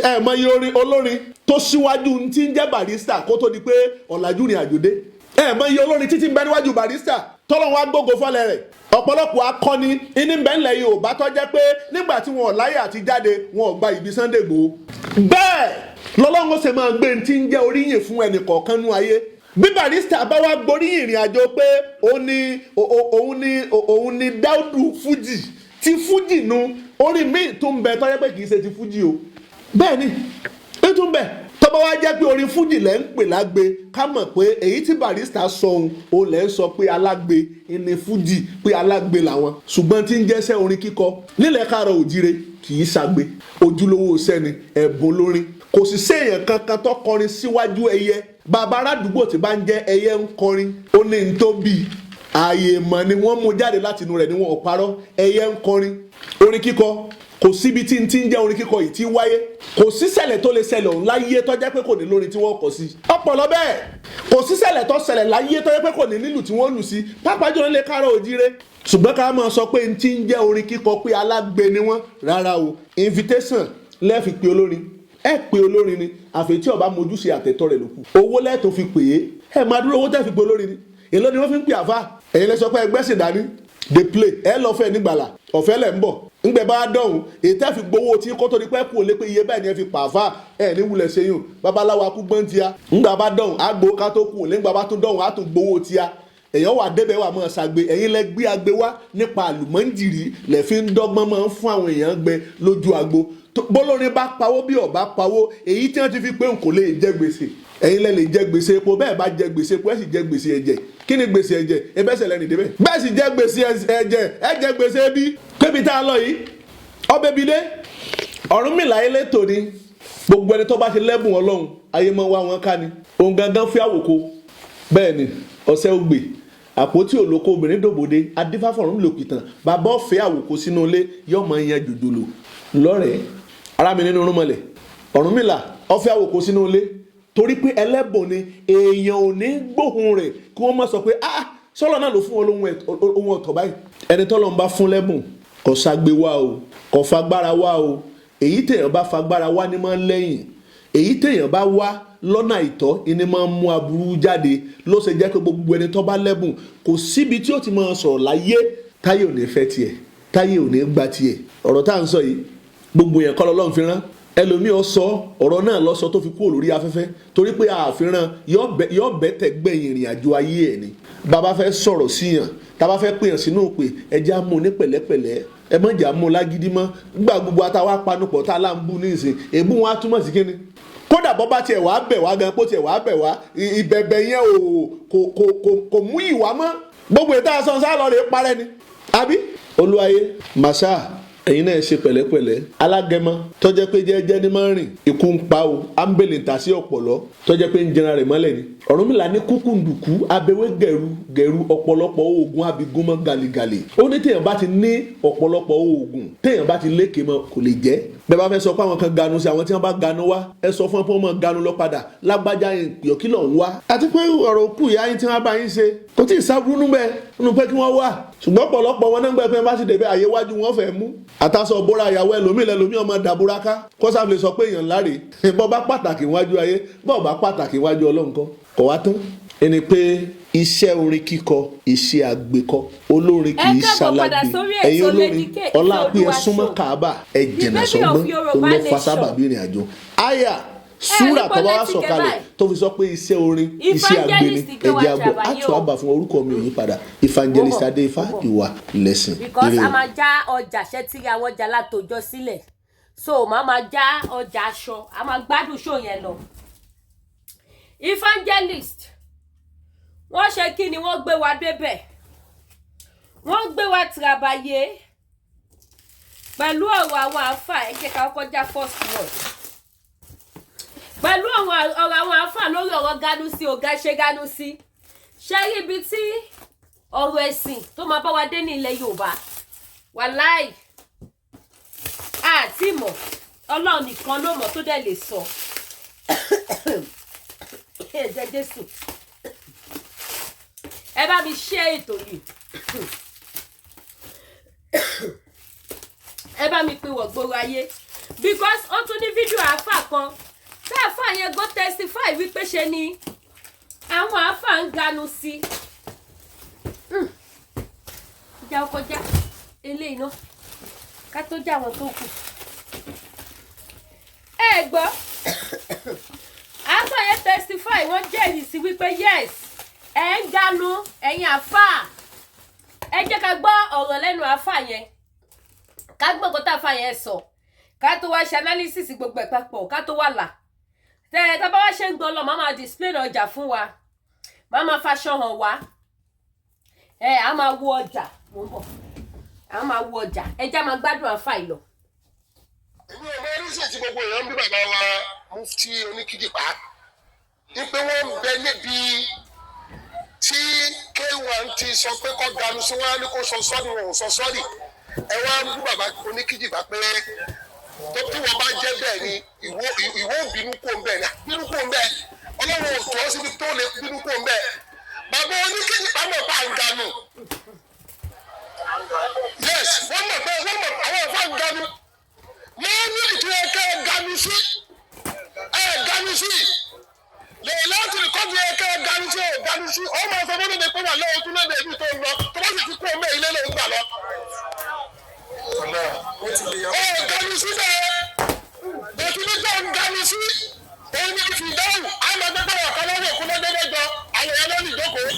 S1: Ẹ mọ iye orin olórin tó síwájú tí ń jẹ́ Barrister kó tó di pé ọ̀làjú rìn àjò dé. Ẹ mọ iye olórin títí ń bẹ níwájú Barrister tọ́lọ́run wá gbógo fọ́lẹ̀ rẹ̀. Ọ̀pọ̀lọpọ̀ akọni iní ń bẹ ńlẹ̀ Yorùbá tó jẹ́ pé nígbà tí wọn ò láyè àti jáde, wọn ò gba ìbí Sunday Igboho. Bẹ́ẹ̀ lọ́lọ́run ó ṣe máa gbé tí ń jẹ́ oríyìn fún ẹnì kọ̀ọ̀kan nú ayé. Bí Barrister bá wá gboríyìn ìrìn àjò pé òun ni Dáúdù Fújì ti Fújì nu, orin míì tó ń bẹ tó jẹ́ pé kì í ṣe ti Fújì o. Bẹ́ẹ̀ ni ó tún bẹ̀. Tó bá wá jẹ́ pé orin Fújì lẹ́ ń pè lágbe, ká mọ̀ pé èyí tí Barrister sọ òun lẹ́ ń sọ pé alágbe ní Fújì, pé alágbe làwọn. Ṣùgbọ́n tí ń jẹ́sẹ́ orin kíkọ nílẹ̀ káàrọ̀ òjíire kì í ṣàgbé, ojúlówó sẹ́ni ẹ̀bùn lórin. Kò sì séèyàn kankan tó kọrin síwájú ẹyẹ. Bàbá aládùúgbò tí bá ń jẹ́ ẹyẹ ń kọrin, ó ní n tó bí ààyè mọ̀ ni wọ́n mú jáde láti inú rẹ̀ ni wọ́n ò parọ́. Ẹyẹ ń kọrin, orin kíkọ kò síbi tí n ti ń jẹ́ orin kíkọ yìí tí wáyé. Kò sí ṣẹlẹ̀ tó lè ṣẹlẹ̀ ọ̀hún láyé tó jẹ́ pé kò ní lórin tí wọ́n kọ sí. Ọ̀pọ̀lọ bẹ́ẹ̀ kò sí ṣẹlẹ̀ tó ṣẹlẹ̀ láyé tó jẹ́ pé kò ní nílù tí wọ́n lù sí, pàápàá jùlọ nílé káàárọ̀ òjíire. Ṣùgbọ́n ká máa sọ pé n ti ń jẹ́ orin kíkọ pé alágbe ni wọ́n, rárá o. Invitation lẹ́ẹ̀fi pe olórin, ẹ pe olórin ni, àfi tí ó bá mojúṣe àtẹ̀tọ́ rẹ̀ ló kù. Owó lẹ́ẹ̀tọ́ fi pè é, ẹ máa dúró owó tẹ́ fi pe olórin ni. Èló ni wọ́n fi ń pè àfá? Ẹ̀yin lẹ sọ pé ẹgbẹ́ sì dání dey play, ẹ lọ fẹ́ nígbàlà ọ̀fẹ́ lẹ̀ ń bọ̀ ńgbẹ́ bá dọ̀hún èyí tẹ́ fi gbowó tí kó tó di pẹ́ kú ò lé pé iye bẹ́ẹ̀ ni ẹ fi pàfà ẹ ní wulẹ̀ ṣeyún babaláwo akúgbọ́n tíya. Ńgbà bá dọ̀hún á gbowó ká tó kú ò lé, ńgbà bá tún dọ̀hún á tún gbowó tíya. Èèyàn wà débẹ̀ wà máa ṣàgbé. Ẹ̀yin lẹ gbé agbe wá nípa àlùmọ́ǹjìrì lẹ̀ fi ń dọ́gbọ́n máa ń fún àwọn èèyàn gbẹ lójú agbo. Bólórin bá pawó bí ọ̀bá pawó, èyí tí wọ́n ti fi pé n kò lè jẹ gbèsè. Ẹ̀yin lẹ lè jẹ gbèsè epo, bẹ́ẹ̀ bá jẹ gbèsè epo ẹ sì jẹ gbèsè ẹ̀jẹ̀. Kí ni gbèsè ẹ̀jẹ̀? Ẹ bẹ́sẹ̀ lẹ́nu débẹ̀. Bẹ́ẹ̀ sì jẹ gbèsè ẹ̀jẹ̀, ẹ jẹ gbèsè ẹbí. Kébi tá a lọ yìí, ọbẹ̀ bi dé. Ọ̀rúnmìlà elétò ni gbogbo ẹni tó bá ti lẹ́bùn Ọlọ́run ayé máa wá wọn ká ni. Òun gangan fi àwòkọ. Bẹ́ẹ̀ ni ọ̀sẹ̀ ògbè àpótí olóko obìnrin dòbòde adífáfọ̀rún lòkìtàn bàbá ọ̀fẹ́ àwòkọ sínú ilé yóò máa yan jòjòló lọ́rẹ̀ẹ́. Ara mi nínú rúmọlẹ̀ Ọ̀rúnmìlà ọ̀fẹ́ àwòkọ sínú ilé torí pé ẹlẹ́bùn ni. Èèyàn ò ní gbóhùn rẹ̀ kí wọ́n má sọ pé ah, sọ́lọ́ náà ló fún wọn lóhun ọ̀tọ̀ báyìí. Ẹni tọ́lọ́ ń bá fún lẹ́bùn kò ságbe wá o, kò fagbára wá o. Èyí téèyàn bá fagbára wá ní máa ń lẹ́yìn, èyí téèyàn bá wá lọ́nà àìtọ́ ìní máa ń mú aburú jáde. Ló ṣe jẹ́ pé gbogbo ẹni tó bá lẹ́bùn kò síbi tí ó ti máa sọ̀rọ̀ láyé táyé ò ní fẹ́ tiẹ̀, táyé ò ní gba tiẹ̀. Ọ̀rọ̀ tá à ń sọ yìí, gbogbo yẹn kọ́ lọ́lọ́run fi rán. Ẹlòmíì ó sọ ọ̀rọ̀ náà lọ́sọ tó fi kúrò lórí afẹ́fẹ́ torí pé àfihàn yọ bẹ́tẹ̀ gbẹ̀yìn ìrìn àjò ayé ẹ̀ ni. Bàbá fẹ́ sọ̀rọ̀ síyàn, tá bá fẹ́ pèyàn sínú pé ẹja mú ní pẹ̀lẹ́pẹ̀lẹ́, ẹ má jà mú lágídí mọ́. Nígbà gbogbo àtàwọn apanupọ̀ tá a là ń bú ní ìsìn, èébú wọn á túmọ̀ sí kíni? Kódà bọ́ bá tiẹ̀ wá bẹ̀ wá gan, kó tiẹ̀ wá bẹ̀ wá, ìbẹ̀bẹ̀ yẹn ò kò kò kò kò mú ìwà mọ́. Gbogbo ètò àṣọ sá lọ rè é parẹ́ ni. Àbí olúwayé màṣá, ẹ̀yin náà ṣe pẹ̀lẹ́pẹ̀lẹ́. Alágẹmọ tó jẹ́ pé jẹ́jẹ́ ní máa ń rìn, ikú ń pa o. Ámbèlè ń tà sí ọ̀pọ̀lọ́ tó jẹ́ pé ń jẹran rẹ̀ mọ́lẹ̀ ni. Ọ̀rúnmìlà ní kúkúndùkú abẹ́wé gẹ̀rú gẹ̀rú ọ̀pọ̀lọpọ̀ oògùn abigúnmọ́ gàlìgàlì. Ó ní téèyàn bá ti ní ọ̀pọ̀lọpọ̀ oògùn, téèyàn bá ti lékè mọ́ kò lè jẹ́. Bẹ́ẹ̀ bá fẹ́ sọ pé àwọn kan ganu sí, àwọn tí wọ́n bá ganu wá, ẹ sọ fún wọn pé wọ́n máa ganu lọ padà. Lágbájá yẹn kí ló ń wá. Àti pé ọ̀rọ̀ òkú ìyá yín tí wọ́n bá yín ṣe kò tí ì sábúrú bẹ́ẹ̀ nínú pé kí wọ́n wà. Ṣùgbọ́n ọ̀pọ̀lọpọ̀ wọn náà ń gbẹ pé bá sì débẹ̀ àyè wájú wọn fẹ́ mú àtàsọ bóra ìyàwó ẹlòmíì lẹlòmíì ọmọ dàbúraká kó sáà lè sọ pé èèyàn ńlá rèé. Bọ́ bá pàtàkì wájú ayé, bọ́ bá pàtàkì wájú Ọlọ́run kọ́ kọ̀ wá tán. Ẹni pé iṣẹ́ orin kíkọ, iṣẹ́ àgbékọ, olórin kì í
S2: Ẹ káàbọ̀ padà
S1: ṣalágbe.
S2: sórí
S1: Ẹ̀yin
S2: ètò
S1: olórin
S2: Lady K
S1: ọlá pé ẹ
S2: Ìfẹ́
S1: súnmọ́
S2: Olúwa.
S1: Kaaba, ẹ
S2: The
S1: jìnnà
S2: baby
S1: sọ́gbọ́n
S2: of Yorùbá
S1: olófa
S2: nation.
S1: sábàbí ìrìn àjò. Aya Súrà
S2: rí
S1: tó bá wá
S2: pọ́lẹ́tì kẹ́
S1: sọ̀kalẹ̀
S2: báyìí.
S1: tó fi sọ pé iṣẹ́ orin, iṣẹ́ àgbẹ̀ ni.
S2: Evangelist gbé wa
S1: Ẹ̀jẹ̀ àgbọ̀
S2: tìrabàyè
S1: àtò
S2: o.
S1: àbà fún orúkọ mi ò yí padà, Evangelist
S2: Mo bọ̀,
S1: Adéifá.
S2: mo bọ̀.
S1: Ìwà lẹ̀sìn.
S2: Because
S1: Ire
S2: a
S1: o.
S2: máa já ọjà ṣẹ́ tí àwọn ọjà látòjọ sílẹ̀, so màá máa já ọjà aṣọ, a máa gbádùn show yẹn lọ. Evangelist, wọ́n ṣe kí ni, wọ́n gbé wa débẹ̀, wọ́n gbé wa tìrabàyè pẹ̀lú ọ̀rọ̀ àwọn àáfà. Ẹ jẹ́ ká kọ́kọ́ já first word pẹ̀lú ọ̀rọ̀ àwọn àáfà lórí ọ̀rọ̀ Ganusi. Ọ̀gá ṣe Ganusi ṣe rí ibi tí ọ̀rọ̀ ẹ̀sìn tó máa bá wa dé ní ilẹ̀ Yorùbá. Wàláì, àti mọ̀, Ọlọ́run nìkan ló mọ̀ tó dẹ̀ lè sọ. Ẹ̀jẹ̀ Jésù, ẹ bá mi ṣe ètò yìí, ẹ bá mi pín wọ̀ gbòòrò ayé, because ó tún ní fídíò àáfà kan tí àáfà yẹn go testify wípé ṣe ni àwọn àáfà ń ganu sí. Já ọkọ já eléyìí náà ká tó já àwọn tó kù. Ẹ gbọ́, àáfà yẹn testify, wọ́n jẹ́rìí sí wípé yes, ẹ̀ ń ganu, ẹ̀yin àáfà. Ẹ jẹ́ ká gbọ́ ọ̀rọ̀ lẹ́nu àáfà yẹn, ká gbọ́ nǹkan tá àáfà yẹn sọ, ká tó wá ṣe analysis gbogbo ẹ̀ papọ̀, ká tó wà là tẹ ẹ. Tá bá wá ṣe ń gbọ́ lọ, máa máa display ọjà fún wa, máa máa faṣọ hàn wá. Ẹ á máa wo ọjà, mò ń bọ̀, á máa wo ọjà. Ẹ já máa gbádùn àáfà yìí lọ.
S3: Èmi ò mọ oríṣi tí gbogbo èèyàn ń bí bàbá wa Mufti Oníkíjìpá wípé wọ́n ń bẹ níbi tí K1 ti sọ pé kọ́ ganu sí wọn á ní kó sọ sorry, wọn ò sọ sorry. Ẹ wá ń bú bàbá Oníkíjìpá pé tó tí wọ́n bá jẹ́ bẹ́ẹ̀ ni ìwọ ìwọ ò bínú kó ń bẹ́ẹ̀ ni bínú kó ń bẹ́ẹ̀. Ọlọ́run ò tó ọ́ síbi tó lè bínú kó ń bẹ́ẹ̀. Bàbá Oníkíjìpá mọ̀ pa ń ganu. Yes, wọ́n mọ̀ pé wọ́n mọ̀ àwọn ọ̀fà ń ganu. Wọ́n ní ìtura kẹ́ ẹ ganu sí, ẹ ganu sí lèyìn láti rí kọ́jú ẹ kẹ́ ẹ ganu sí, ẹ ganu sí. Ọ máa sọ fún mi pé wà lọ́wọ́ tún lẹ́nu ẹbí tó ń lọ, tó bá sì ti kú ọmọ ilé lòún gbà lọ. Ẹ ganu sí bẹ́ẹ̀ bẹ́ẹ̀ nígbà ń ganu sí òun ní fìdáhùn àmọ́ gbẹ́gbẹ́ wà kọ́ lọ́wọ́ òkú lọ́jọ́ mẹ́jọ àwọn ẹ̀rọ ní ìjókòó.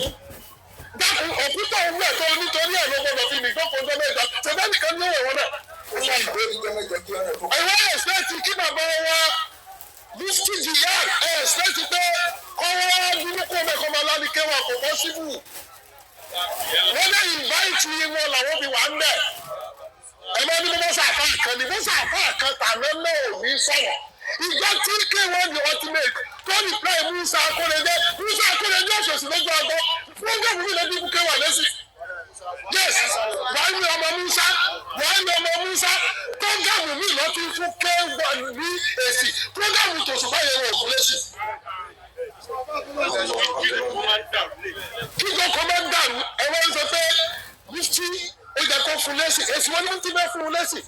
S3: Dákun, òkúta òun ẹ̀ tó nítorí ẹ̀ ló gbọdọ̀ fi nìjókòó ọjọ́ mẹ́jọ ṣẹ̀fẹ́ nìkan ní òwò náà. Ẹ̀wọ́n expect kí bàbá wa Mufti Jiyad ẹ̀ expect pé kọ́wọ́ bínú kó mẹ́kọ́ máa lálẹ́ kéwà, kò possible. Wọ́n lè invite wọn làwọn fi wà ń bẹ̀. Ẹ máa ní mọ́sá àfa kan ní mọ́sá àfa kan tàná náà ò ní sọ̀rọ̀. Ìjọ tí K1 the Ultimate tó reply Musa Akórèdé, Musa Akórèdé ọ̀sọ̀ọ̀sì lójú ọgbọ́n program mi lọ́dún ikú kéwà lẹ́sìn. Yes, wàá ní ọmọ Musa, wàá ní ọmọ Musa. Program mi lọ tún fún K1 ní èsì program tòṣùpá yẹn wọ̀ fún lẹ́sìn. Kí kókó máa ń dàrú, ẹ wọ́n sọ pé Mufti ó yẹ kó fún lẹ́sìn èsì. Wọn ní Mufti bẹ́ẹ̀ fún un lẹ́sìn.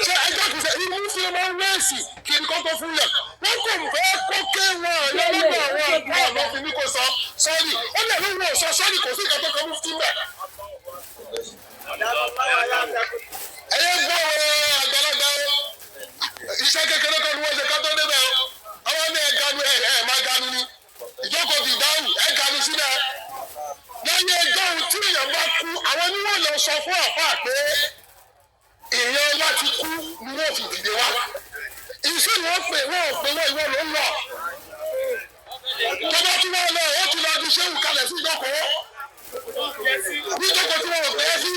S3: Ṣé ẹjọ́ kìí ṣe irú Mufti máa ń lẹ́sìn kí n kọ́kọ́ fún yẹn? Wọ́n kò fẹ́ kó K1 yẹn lọ́dọ̀ àwọn àgbà àmọ́ fi ní kó sọ sorry. Ó lè ní wọn ò sọ sorry, kò sí ìkan tó kọ Mufti mẹ́. Ẹyẹ gbọ́ àgbàlagbà o, iṣẹ́ kékeré kan ni wọ́n ṣe ká tó débẹ̀ o. Àwọn ní ẹ ganu, ẹ ẹ máa ganu ni ìjókòó fi dáhùn, ẹ ganu síbẹ̀. Lẹ́yìn ẹjọ́ ohun tí èèyàn bá kú, àwọn oníwọ̀n lọ sọ fún àpá pé èèyàn wá ti kú ni wọ́n fi dìde wá. Iṣẹ́ wọn pè wọ́n ò pè wọ́n, ìwọ ló ń lọ. Tọ́ba tí wọ́n lọ, ó ti lọ di ṣéwù kalẹ̀ sí ìjókòó ní ìjókòó tí wọ́n ò pè é sí.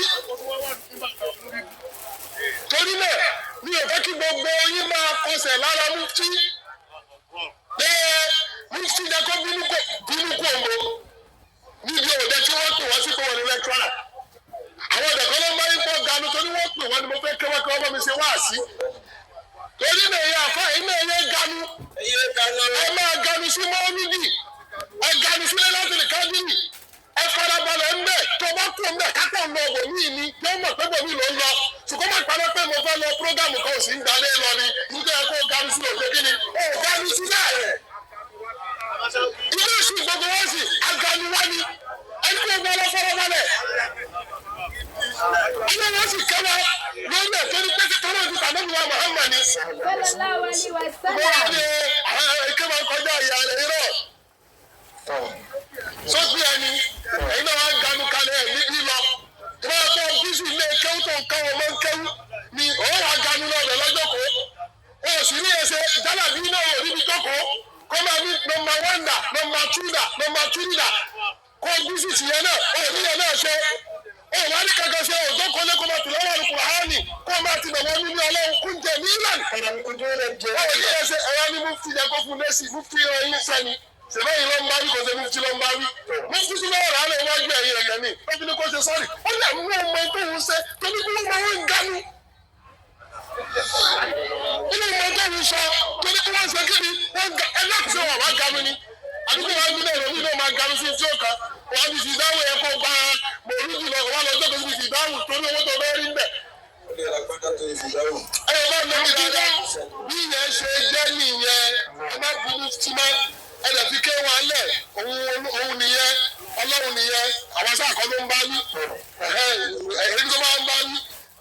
S3: Torí náà, mi ò fẹ́ kí gbogbo yín máa kọsẹ̀ lára Mufti pé Mufti jẹ́ kó bínú kó bínú kó òǹgbò níbi òde tí wọ́n pè wọ́n sí pé wọ́n ní lecturer. Àwọn ọ̀dẹ̀ kan ló máa ń pọ̀ ganu torí wọ́n pè wọ́n ni mo fẹ́ kí wọ́n kí wọ́n bá mi ṣe wáàsí. Torí náà, ẹ̀yà àfa yìí náà, ẹ̀yẹ ganu, ẹ máa ganu sí mọ́ọ́lùdì, ẹ ganu sílẹ̀ láti lè kábìrì, ẹ farabalẹ̀ ń bẹ̀. Tó bá kú ń bẹ̀, kápọ̀ ń lọ bòmíì ni yóò mọ̀ pé bòmíì ló ń lọ, ṣùgbọ́n má parọ́ pé mo fẹ́ lọ program kan ò sí ń gbalé lọ ni. Nítorí ẹ kó ganu sí òde kí ni ó ganu sílẹ̀ ilé ìsìn gbogbo wọn sì aganuwa ni ẹni kó gbọ́ lọ farabalẹ̀. Ilé wọn sì kẹwàá lórí ẹ̀ torí pé tọ́lá ti tàbí wa Muhammad ni.
S2: Sallallahu alaihi
S3: Wọ́n
S2: wasallam.
S3: ní gbà ìyá rẹ̀ irọ́ sọ́sì ẹni ẹ̀yin náà wá ń ganu kalẹ̀ ẹ̀ níbí lọ tí wọ́n tó bísí ilé kéwú tó ń káwọn ọmọ ń kéwú ni òun wà ganu lọ rẹ̀ lọ́jọ́ kó o sì ní ẹsẹ̀ jálàbí náà ò níbi jókòó kó máa ní number one dà, number two dà, number three dà, kó bísí tìyẹn náà ò ní yẹn náà ṣe. Ó wà ní kankan ṣe òjókòó lé, kó máa tìlọ́wọ́ Al-Kùránì, kó máa ti bẹ̀wọ̀ nínú Ọlọ́run kúnjẹ nílànà. Báwo ni ẹ ṣe ẹ̀rọ ní mufti yẹ kó fún lẹ́sìn? Mufti yẹ ẹyin sẹ́ni sèbẹ́ yìí ló ń bá wí, kò ṣe mufti ló ń bá wí. Mufti sí lọ́wọ́ rà á lè wájú ẹ̀yìn ẹ̀yẹ ni ó fi ní kó ṣe sọ́ọ̀rì. Ó lè mú ọmọ tó ń ṣe tó ní kí wọ́n máa ń ganu. Inú ọmọ tó ń sọ tó ní kí wọ́n ṣe kí ni wọ́n ga ẹlẹ́kùsẹ̀ wà wá ganu ni àdúgbò wa gbé náà náà máa ganu sí tí ó kan wọ́n ti fi ìdáhùn ẹ̀ kó gba mòlúdì lọ, wọ́n lọ jókòó sí ìdáhùn torí owó tó bẹ́ẹ̀ rí ń bẹ̀. Ẹ bá lọ bí dáadáa, bí ìyẹn ṣe jẹ́ nìyẹn. Ẹ má burú tí má ẹ dẹ̀ fi ké wọn lẹ̀. Òun nìyẹn, Ọlọ́run nìyẹn. Àwọn sáà kọ́ ló ń bá wí. Ẹ̀rí tó máa ń bá wí,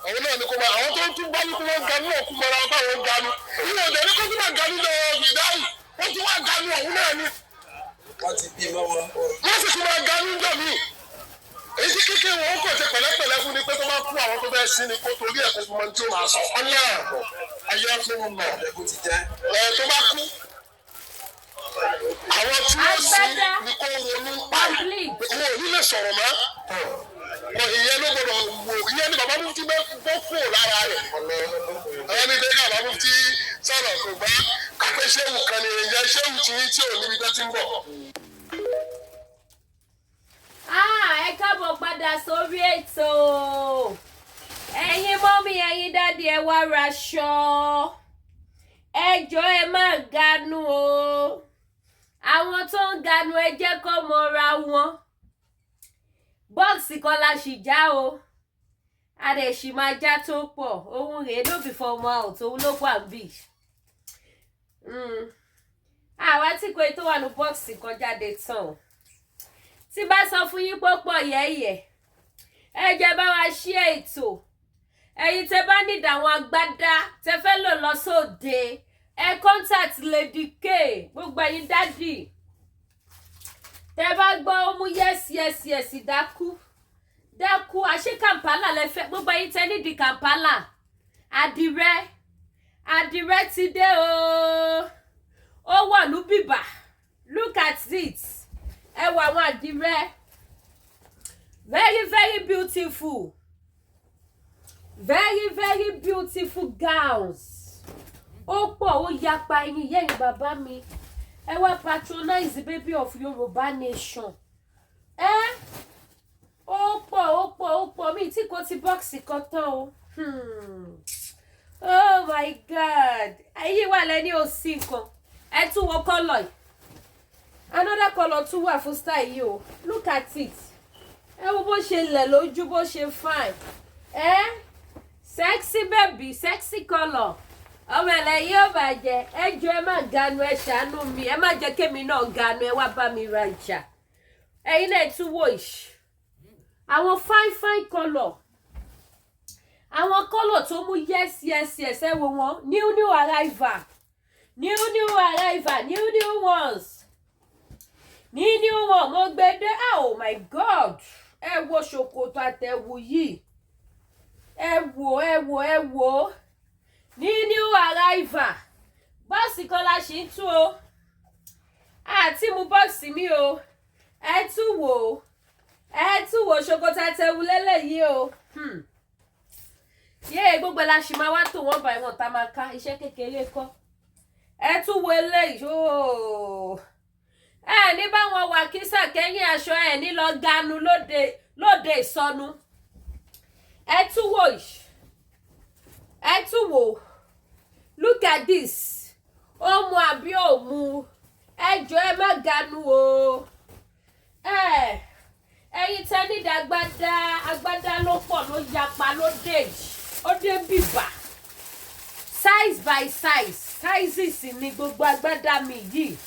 S3: àwọn náà ní kó máa àwọn tó ń tún bá wí kó wọ́n ganu náà kú mọ́ra báwọn ganu. Ìwọ̀n ọ̀dẹ̀ ní kó tún máa ganu lọ ìdáhùn, wọ́n tún wá ganu ọ̀hún náà ni.
S4: Wọ́n ti bí mọ́ wọn.
S3: Wọ́n sì tún máa ganu gbà mí. Èyí tí kékeré wọn kò ṣe pẹ̀lẹ́pẹ̀lẹ́ fún ni pé tó bá kú, àwọn tó fẹ́ sí ni kó torí ẹ̀ kó fún mọ́ tí ó máa sọ ọ́nà ayé fún un mọ̀.
S4: Ẹ̀kú ti jẹ́.
S3: Ẹ̀ tó bá kú, àwọn tí ó sí ni kó ronú pa
S2: Complete.
S3: òun ò ní lè sọ̀rọ̀ mọ́. Mọ ìyẹn ló gbọdọ̀ wò. Ìyẹn ni bàbá mufti bẹ́ bọ́ kúrò lára rẹ̀. Àwọn ní bẹ́ẹ̀ bàbá mufti sọ̀rọ̀ kò gbá kápẹ́ ṣéwù kan ni ìyẹn ṣéwù tí tí ò níbi tó ti ń bọ̀.
S2: Ah, ẹ káàbọ̀ padà sórí ètò. Ẹ̀yin mummy, ẹ̀yin daddy, ẹ wá raṣọ. Ẹ jọ̀ọ́, ẹ má ganu o. Àwọn tó ń ganu, ẹ jẹ́ kó mọra wọn. Box kan la ṣì já o, a dẹ̀ ṣì máa já tó pọ̀. Òun rèé, no be for mouth, òun ló wà bí àwa tí kò tó wà ní box kan jáde tán o. Tí bá sọ fún yín pọ́pọ̀ yẹ́yẹ́, ẹ jẹ́ bá wa ṣí ètò. Ẹ̀yin tẹ́ bá nídìí àwọn agbádá tẹ́ fẹ́ lò lọ sóde, ẹ contact Lady K. Gbogbo ẹ̀yin daddy tẹ́ bá gbọ́, ó mú yes, dákú dákú. Àṣé Kampala lẹ fẹ́? Gbogbo ẹ̀yin tẹ́ nídìí Kampala, àdìrẹ, àdìrẹ ti dé o. Ó wà lúbìbà. Look at it. Ẹ wo àwọn àdìrẹ, very very beautiful, very very beautiful gowns. Ó pọ̀, ó yapa. Ẹ̀yin yẹ́yìn bàbá mi, ẹ wá patronize baby of Yorùbá nation. Ẹ ó pọ̀, ó pọ̀, ó pọ̀. Mi tí kò ti box kan tán o. Oh my God, ayé wà lẹ́ni ò sí nǹkan. Ẹ tún wo colour yìí. Another colour tún wà fún style yìí o. Look at it. Ẹ wo bó ṣe lẹ̀ lójú, bó ṣe fine. Ẹ sexy baby, sexy colour. Ọmọ ẹ̀lẹ́ yóò bàjẹ́. Ẹ jọ̀ọ́, ẹ má ganu, ẹ ṣàánú mi, ẹ má jẹ́ kémi náà ganu. Ẹ wá bá mi rajà. Ẹ̀yin náà tún wò yìí, àwọn fine fine colour, àwọn colour tó mú yes. Ẹ wo wọn, new new arrival, new new arrival, new new ones, new new one. Mo gbé dé. Oh my God, ẹ wo ṣòkòtò àtẹ̀wù yìí. Ẹ wò, ẹ wò, ẹ wò. New new arrival. Box kan la ṣì ń tú o, àti mú box mi o. Ẹ tún wò ó, ẹ tún wò ṣòkòtò àtẹ̀wù lélẹ́yìí o. Yéè, gbogbo la ṣì máa wá tó wọ́n bá ìwọ̀n tá a máa ká. Iṣẹ́ kékeré kọ́. Ẹ tún wo eléyìí ooo. Ẹ ní báwọn wà kísà kẹ́yìn aṣọ, ẹ ní lọ ganu lóde lóde ìsọnu. Ẹ tún wò yìí, ẹ tún wò. Look at this. Ó mu àbí ò mu? Ẹ jọ̀ọ́, ẹ má ganu o. Ẹ ẹ̀yin tẹ́ nídìí agbádá, agbádá ló pọ̀, ló yapa, ló dé yìí, ó dé bìbà. Size by size, sizes ni gbogbo agbádá mi yìí.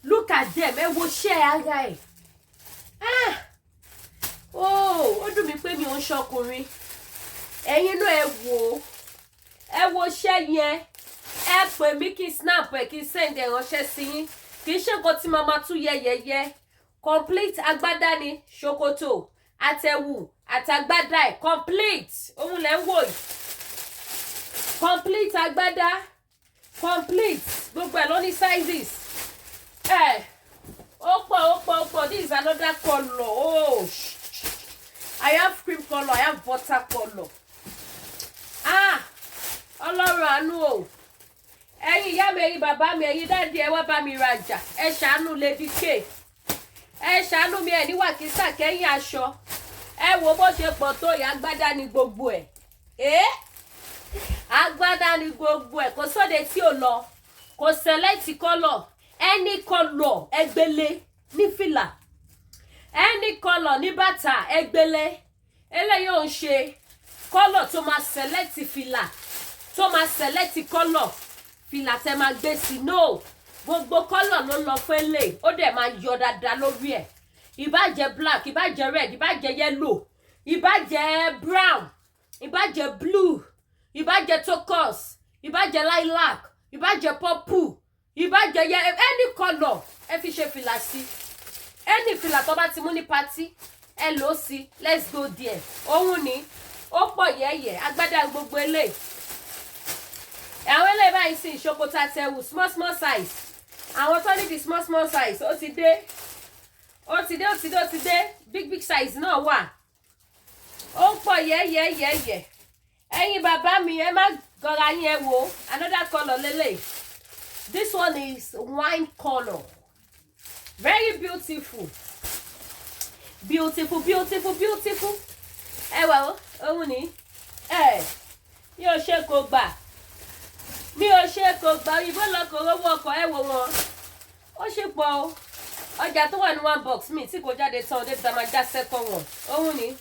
S2: Look at them. Ẹ wo ṣẹ́ ara ẹ̀. Ah, oh, ó dùn mí pé mi ò ń ṣọkùnrin. Ẹ̀yin náà ẹ wò ó, ẹ wo ṣẹ́ yẹn. Ẹ pè mí kí n snap ẹ, kí n send ẹ ránṣẹ́ sí yín. Kì í ṣe nǹkan tí màá máa tún yẹ́yẹ́yẹ́. Complete agbádá ni, ṣòkòtò àtẹ̀wù àtàgbádá ẹ̀ complete, òun lẹ́ ń wò yìí. Complete agbádá, complete gbogbo ẹ̀ ló ní sizes ẹ̀. Ó pọ̀, ó pọ̀, ó pọ̀. This is another colour. Oh, I have cream colour, I have butter colour. Ah, Ọlọ́run àánú o! Ẹ̀yin ìyá mi, ẹ̀yin bàbá mi, ẹ̀yin daddy, ẹ wá bá mi rajà. Ẹ ṣàánú Lady K, ẹ ṣàánú mi. Ẹ ní wàkísà kẹ́yìn aṣọ. Ẹ wo bó ṣe pọ̀ tó yìí. Agbádá ni gbogbo ẹ̀. Ẹ́ agbádá ni gbogbo ẹ̀. Kò sóde tí ò lọ, kò select colour, any colour ẹgbẹ́lé ní fìlà, any colour ní bàtà ẹgbẹ́lé. Eléyìí ò ń ṣe colour tó máa select fìlà, tó máa select colour fìlà tẹ máa gbé sí. No, gbogbo colour ló lọ fún eléyìí. Ó dẹ̀ máa yọ dáadáa lórí ẹ̀. Ìbá jẹ́ black, ìbá jẹ́ red, ìbá jẹ́ yellow, ìbá jẹ́ brown, ìbá jẹ́ blue, ìbá jẹ́ turquoise, ìbá jẹ́ lilac, ìbá jẹ́ purple, ìbá jẹ́ yẹ, any colour, ẹ fi ṣe fìlà sí. Any fìlà tó bá ti mú ní party, ẹ lò ó sí. Let's go there. Òun ni ó pọ̀ yẹ́yẹ́. Agbádá gbogbo eléyìí, àwọn eléyìí báyìí sì, ṣòkòtò àtẹ̀wù, small small size. Àwọn tó ní di small small size, ó ti dé, ó ti dé, ó ti dé, ó ti dé. Big big size náà wà. Ó pọ̀ yẹ́yẹ́yẹ́yẹ́. Ẹ̀yin bàbá mi, ẹ má gọra yín. Ẹ wo another colour lélẹ̀. This one is wine colour, very beautiful, beautiful, beautiful, beautiful. Ẹ wà ó, òun ni ẹ yóò ṣe kó gbà. Mi ò ṣe kò gbà. Òyìnbó lọ, kò rówó ọkọ̀. Ẹ wò wọn, ó ṣe pọ̀ o. Ọjà tó wà ní one box mi tí kò jáde tán débi tá a máa já second one, òun ni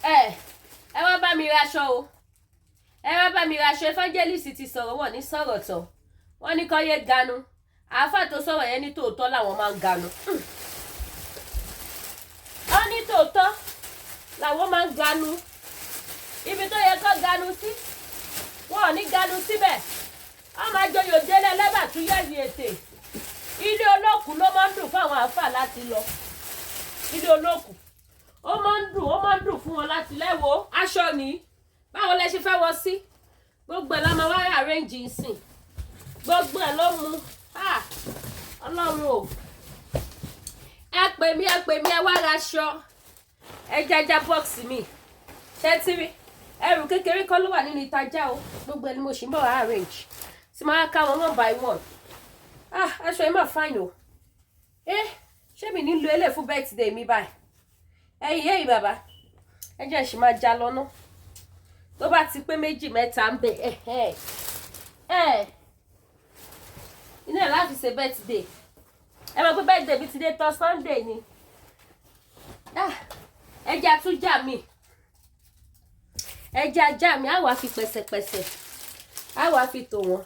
S2: ẹ. Ẹ wá bá mi raṣọ o, ẹ wá bá mi raṣọ. Evangelist ti sọ̀rọ̀, wọ́n ní sọ̀rọ̀ tán, wọ́n ní kọ́ yé ganu. Àáfà tó sọ̀rọ̀ yẹn ní tòótọ́ làwọn máa ń ganu. Wọ́n ní tòótọ́ làwọn máa ń ganu. Ibi tó yẹ kó ganu sí, wọn ò ní ganu síbẹ̀. Wọ́n máa joyò délé lẹ́bà tún yẹ̀yì ètè. Ilé olókùú ló máa ń dùn fún àwọn àáfà láti lọ. Ilé olókùú, ó máa ń dùn, ó máa ń dùn fún wọn láti lẹ́wọ̀. Aṣọ ní báwo lẹ ṣe fẹ́ wọ sí? Gbogbo ẹ̀ la máa wá arrange nsìn. Gbogbo ẹ̀ ló mu. Ah, Ọlọ́run o! Ẹ pè mí, ẹ pè mí, ẹ wá ra aṣọ. Ẹ jájá box mi. Ṣé tí rí ẹrù kékeré kọ́ ló wà nínú ìtajà o. Gbogbo ẹ̀ ni mo ṣì ń bọ̀ wá arrange tí máa ká wọn one by one. Ah, aṣọ yìí mà fine o. Eh, ṣé mi nílò eléyìí fún birthday mi báyìí? Ẹ̀yin ẹ̀yin bàbá, ẹ jẹ́ ṣì máa já lọ́nà. Tó bá ti pé méjì mẹ́ta ń bẹ, ẹ ẹ iná ẹ̀ láti ṣe birthday. Ẹ mọ̀ pé birthday mi ti dé tán, Sunday ni. Ah, ẹ jẹ́ àtúnjà mi, ẹ jẹ́ ajá mi. Á wàá fi pẹ̀sẹ̀pẹ̀sẹ̀, á wàá fi tò wọ́n.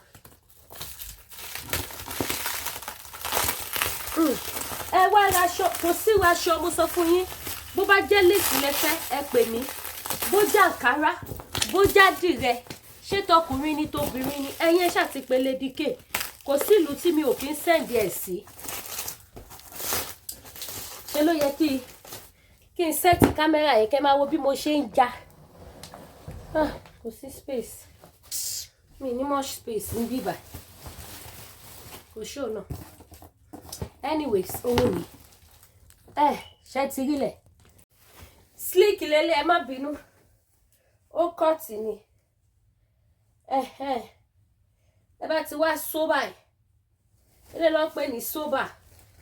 S2: Ẹ wá raṣọ, kò sí raṣọ. Mo sọ fún yín, bó bá jẹ́ lace lẹ́fẹ́, ẹ pè mí. Bó jẹ́ àǹkárá, bó jẹ́ àdìrẹ, ṣé tọkùnrin ni, tóbìnrin ni, ẹ̀yin ẹ ṣáà ti pè Lady K. Kò sí ìlú tí mi ò kí ń send ẹ̀ sí. Ṣe ló yẹ kí n set camera yẹn, kẹ́ máa wo bí mo ṣe ń já. Ah, kò sí space mi ní much space ní bíbà, kò ṣó náà. Anyways, owó mi ẹ ṣe ti rí lẹ̀. Slick lélẹ̀, ẹ má bínú, ó kọ́ọ̀tì ni. Ẹ bá ti wá sóbà ẹ̀, ilé ló ń pè ní sóbà.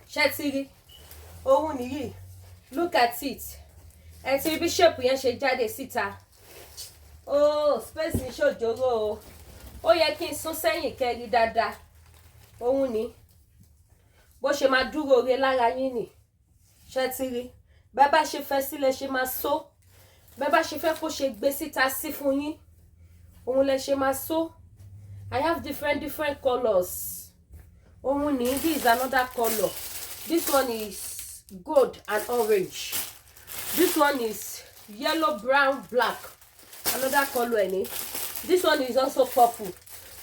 S2: Ṣe ti rí? Òun nìyí. Look at it. Ẹ ti rí bí shape yẹn ṣe jáde síta. Oh, space ń ṣòjòrò o. Ó yẹ kí n sún sẹ́yìn kẹ́rí dáadáa. Òun ni bó ṣe máa dúró re lára yín nì. Ṣe ti rí? Bẹ́ẹ̀ bá ṣe fẹ́ sílẹ̀ ṣe máa só. Bẹ́ẹ̀ bá ṣe fẹ́ kó ṣe gbé síta sí fún yín, òun lẹ ṣe máa só. I have different different colours. Òun ní, this is another colour. This one is gold and orange. This one is yellow, brown, black. Another colour ẹ̀ ní. This one is also purple,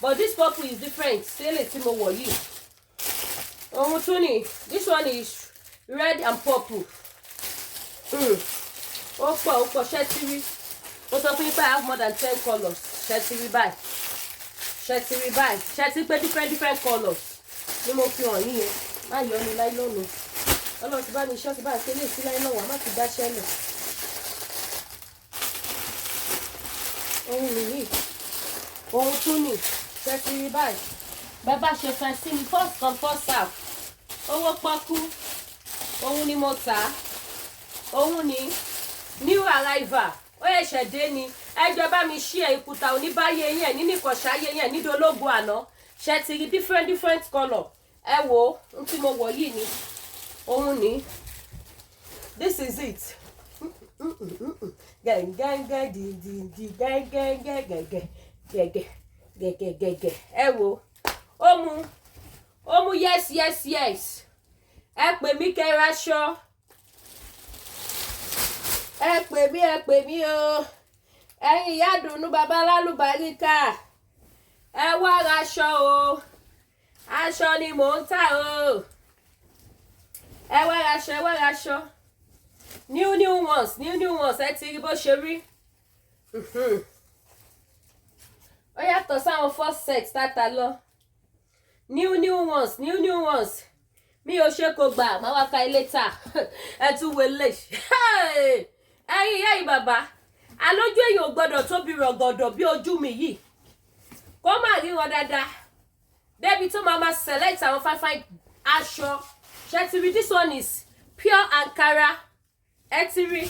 S2: but this purple is different sí eléyìí tí mo wọ̀ yìí. Òun tún ni, this one is red and purple. Ó pọ̀, ó pọ̀. Ṣẹ́ ti rí? Mo sọ fún yín pé I have more than 10 colours. Ṣẹ́ ti rí báyìí? Ṣẹ́ ti rí báyìí? Ṣẹ́ ti pé different different colours ni mo fi hàn yín yẹn? Má yọ ní láìlọ́nù. Ọlọ́run ti bá mi ṣọ́, ti bá ṣe lè sí láìlọ́wọ́ wá, má ti dáṣẹ́ lẹ̀. Òun nìyí, òun tún nì. Ṣẹ́ ti rí báyìí? Bẹ́ẹ̀ bá ṣe fẹ́ sí mi, first come, first serve, owó pọ́kú òun ni mo tà á. Òun ni new arrival, ó ẹ̀ṣẹ̀ dé ni. Ẹjọ́ bá mi ṣí ẹ̀ ìkùtà oníbáyé yẹn nínú ìkọ̀ṣáyé yẹn nídológun àná. Ṣe ti rí different different colour? Ẹ wo n tí mo wọ̀ yìí ni, òun ni. This is it. Gẹ̀ǹgẹ̀ǹgẹ̀ dìdìdì gẹ̀ǹgẹ̀ǹgẹ̀ gẹ̀gẹ̀ gẹ̀gẹ̀ gẹ̀gẹ̀ gẹ̀gẹ̀. Ẹ wo, ó mu, ó mu. Yes, ẹ pè mí kẹ́ raṣọ. Ẹ pè mí, ẹ pè mí o. Ẹ̀yin ìyá dùnú, bàbá lálùbáríkà, ẹ wá raṣọ o. Aṣọ ni mò ń tà o. Ẹ wá raṣọ, ẹ wá raṣọ. New new ones, new new ones. Ẹ ti rí bó ṣe rí. Ó yàtọ̀ sáwọn first set tata lọ. New new ones, new new ones. Mi ò ṣe kò gbà máa wá ka ilé ta. Ẹ tún wọlé. Ẹ̀yin ìyá yìí, bàbá alójú, èèyàn ò gbọ́dọ̀ tóbi rọ̀gọ̀dọ̀ bí ojú mi yìí kó má rí wọn dáadáa débi tó máa ma select àwọn fine fine aṣọ. Ṣe ti rí? This one is pure ankara. Ẹ ti rí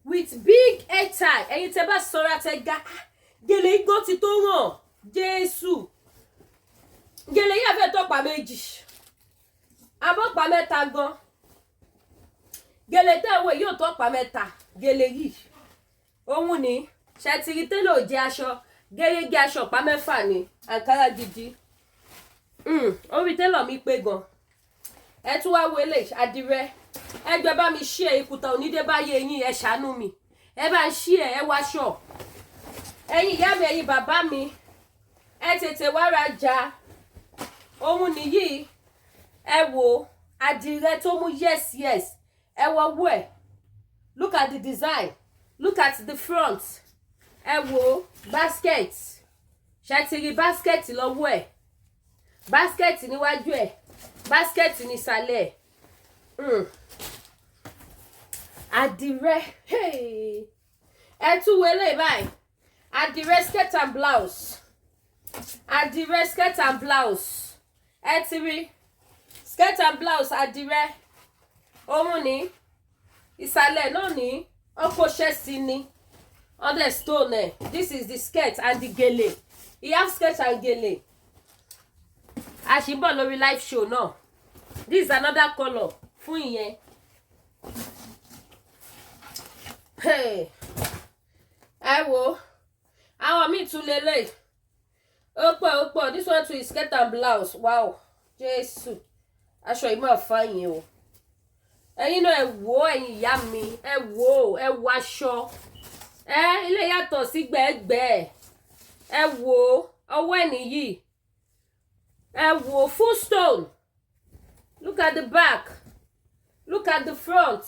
S2: with big head tie. Ẹ̀yin tẹ́ bá sọra, tẹ́ ga, gèlè igbó ti tó hàn. Jésù, gèlè yìí àfẹ́ tọ́pa méjì, abọ́pa mẹ́ta gan. Gèlè tẹ́ ẹ̀ wò yóò tọ́pa mẹ́ta. Gèlè yìí, òun ni. Ṣètìrì tẹ́lẹ̀ ò jẹ́ aṣọ gẹ́gẹ́, aṣọ ọ̀pá mẹ́fà ni, ankara gidi. Orí tẹ́lọ̀ mi pé gan. Ẹ tún wá wo eléyìí, àdìrẹ. Ẹgbẹ́ bá mi ṣí ẹ, ìkùtà onídé bá yé yín. Ẹ ṣàánú mi, ẹ bá ń ṣí ẹ. Ẹ wáṣọ. Ẹ̀yin ìyá mi, ẹ̀yin bàbá mi, ẹ tètè wá rajà. Òun nìyí. Ẹ wo àdìrẹ tó mú. Yes, ẹ wọ owó ẹ. Look at the design, look at the front. Ẹ wo basket. Ṣe ti rí basket lọ́wọ́ ẹ̀? Basket níwájú ẹ̀, basket nísàlẹ̀ ẹ̀. Àdìrẹ, hey. Ẹ tún wo eléyìí báyìí, àdìrẹ skirt and blouse, àdìrẹ skirt and blouse. Ẹ ti rí skirt and blouse àdìrẹ. Òun ní ìsàlẹ̀ náà ní ọkọ̀ṣẹ́ sí ni under stone ẹ̀. This is the skirt and the gele. He have skirt and gele. A ṣì ń bọ̀ lórí live show náà. This is another colour fún ìyẹn. Hey. Ẹ wo àwọn míì tún lélẹ̀. Ó pọ̀, ó pọ̀. This one too is skirt and blouse. Wow, Jésù, aṣọ yìí máa fine o. Ẹ̀yin náà, ẹ wò ó. Ẹ̀yin ìyá mi, ẹ wò ó. Ẹ wo aṣọ ẹ. Ilé yàtọ̀ sí gbẹ̀ẹ́gbẹ́. Ẹ wò ó, ọwọ́ ẹ̀ nìyí. Ẹ wò ó, full stone. Look at the back, look at the front,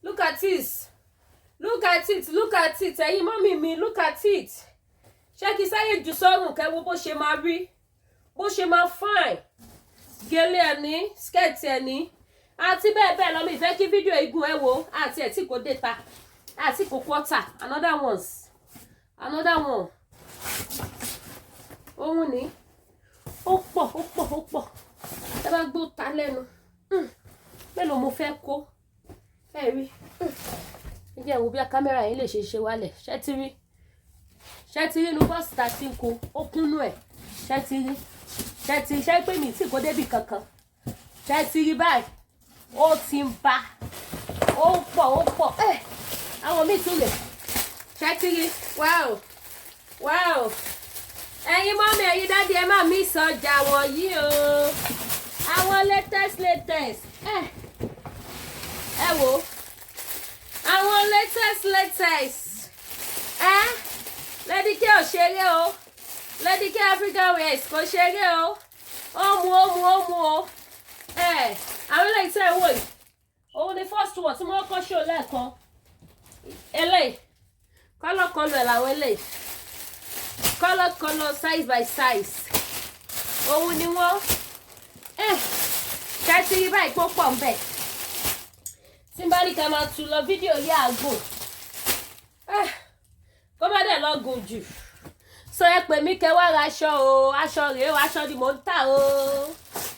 S2: look at this, look at it, look at it. Ẹ̀yin mummy mi, look at it. Ṣé kí sáyé jù sọ́rùn, kẹ́ wo bó ṣe máa rí, bó ṣe máa fine. Gèlè ẹ̀ ní, skirt ẹ̀ ní, àti bẹ́ẹ̀ bẹ́ẹ̀ lọ. Mi fẹ́ kí fídíò igun. Ẹ wo, àti ẹ̀ tí kò dé ta, àti kò quarter. Another ones, another one. Òun ni. Ó pọ̀, ó pọ̀, ó pọ̀. Ẹ bá gbó ta lẹ́nu. Mélòó mo fẹ́ kó? Ẹ rí, ẹ jẹ́ wo bí kámẹ́rà yẹn lè ṣe ṣe wálẹ̀. Ṣé ti rí? Ṣé ti rí inú bọ́ọ̀sì tá a ti ń kó? Ó kúnnú ẹ̀. Ṣé ti rí? Ṣé ti rí? Ṣé pé mi tí kò débì kankan? Ṣé ti rí báyìí? Ó ti ń bá, ó pọ̀, ó pọ̀. Ẹ àwọn míì tún lè. Ṣé ti rí? Wow! Ẹ̀yin mummy, ẹ̀yin daddy, ẹ má mí sọjà wọ̀nyí o. Àwọn latest latest. Ẹ wò, àwọn latest latest. Ẹ Lady K ò. Ò ṣeré o. Lady K African Wears kò ṣeré o. Ó mu, ó mu, ó mu o. Ẹ àwọn eléyìí tẹ́ ẹ wò yìí, òun ni first one tí mo kọ́ ṣó lẹ́ẹ̀kan. Eléyìí, colour colour làwọn eléyìí, colour colour, size by size, òun ni wọ́n. Ẹ ṣáàtì rí báyìí pé ó pọ̀ ń bẹ̀. Tí n bá ní ká máa tu lọ, fídíò yá àgò kó má dẹ̀ lọ gùn jù. So ẹ pè mí kẹ́ wá ra aṣọ o. Aṣọ rèé o, aṣọ ni mò ń tà o.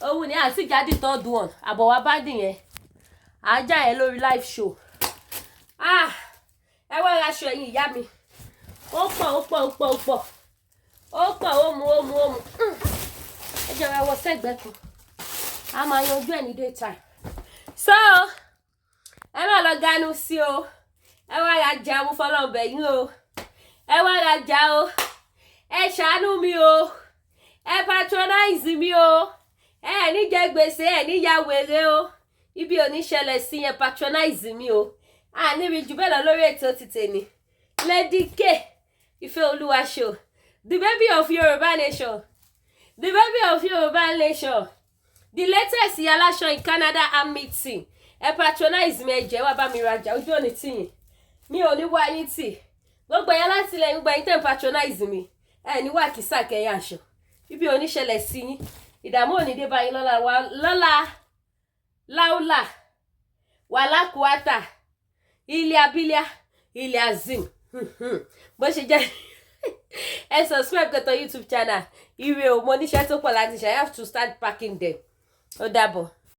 S2: Òun ni àti jáde third one àbọ̀ wá bá nìyẹn, àájà yẹn lórí live show. Ah, ẹ wá ra aṣọ, ẹ̀yin ìyá mi. Ó pọ̀, ó pọ̀, ó pọ̀, ó pọ̀, ó pọ̀. Ó mu, ó mu, ó mu. Ẹ jẹ́ ra wọ sẹ́gbẹ̀ẹ́ kan, a máa yanjú ẹ̀ ní daytime. So ẹ má lọ ganu sí o. Ẹ wá ra jà, mo fọlọ́ọ̀bẹ̀ yín o. Ẹ wá ra jà o. Ẹ ṣàánú mi o, ẹ patronize mi o. Ẹ ní jẹ gbèsè, ẹ ní ya wèrè o. Ibi ò ní ṣẹlẹ̀ sí yẹn. Patronize mi o. A níbi jù bẹ́ẹ̀ lọ lórí ètò ti tèmi. Lady K Ìfẹ́ Olúwa show, the baby of Yorùbá nation, the baby of Yorùbá nation, the latest aláṣọ in Canada and meeting. Ẹ patronize mi, ẹ jẹ́ wá bá mi rajà. Ojú òní tìyìn, mi ò ní wá yín tì. Gbogbo ẹ̀yà láti ilẹ̀, gbogbo ẹ̀yin tẹ́ ń patronize mi, ẹ ní wà kìsà kẹyà aṣọ. Ibi ò ní ṣẹlẹ̀ sí yín, ìdààmú ò ní dé bá yín lọ́la wa lọ́la láúlà wàlákùátà ilé abílíà ilé azim. Bó ṣe jẹ́, ẹ subscribe kẹtọ YouTube channel. Ire o. Mo níṣẹ́ tó pọ̀ láti ṣe. I have to start packing them. Ó dàbọ̀.